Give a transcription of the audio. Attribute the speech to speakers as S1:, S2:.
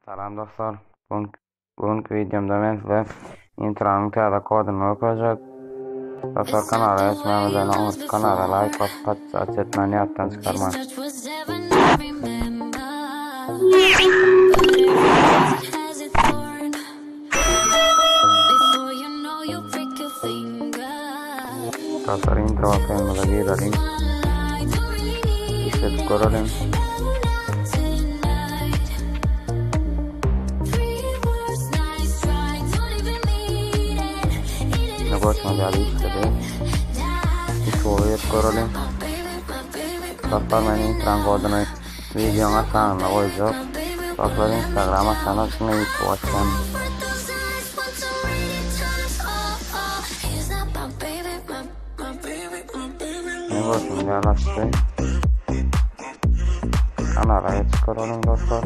S1: Salam dostlar. Bu bugünkü videomda men size intranyň täze koduny görkezjek. Dostlar kanala geçmemizden öň kanala like basyp podpisa etmeni ýatdan çykarmaň. Dostlar intro bakanymyza gireliň. Işletip göreliň. Ne görşüňiz ýaly işledi. Usuly girip göreliň. Dostlar men intro koduny videoň aşagynda goýjak. Dostlar Instagram açana şuny YouTube açýan. Ne görşüňiz ýaly açdy. Kanala geçip göreliň dostlar.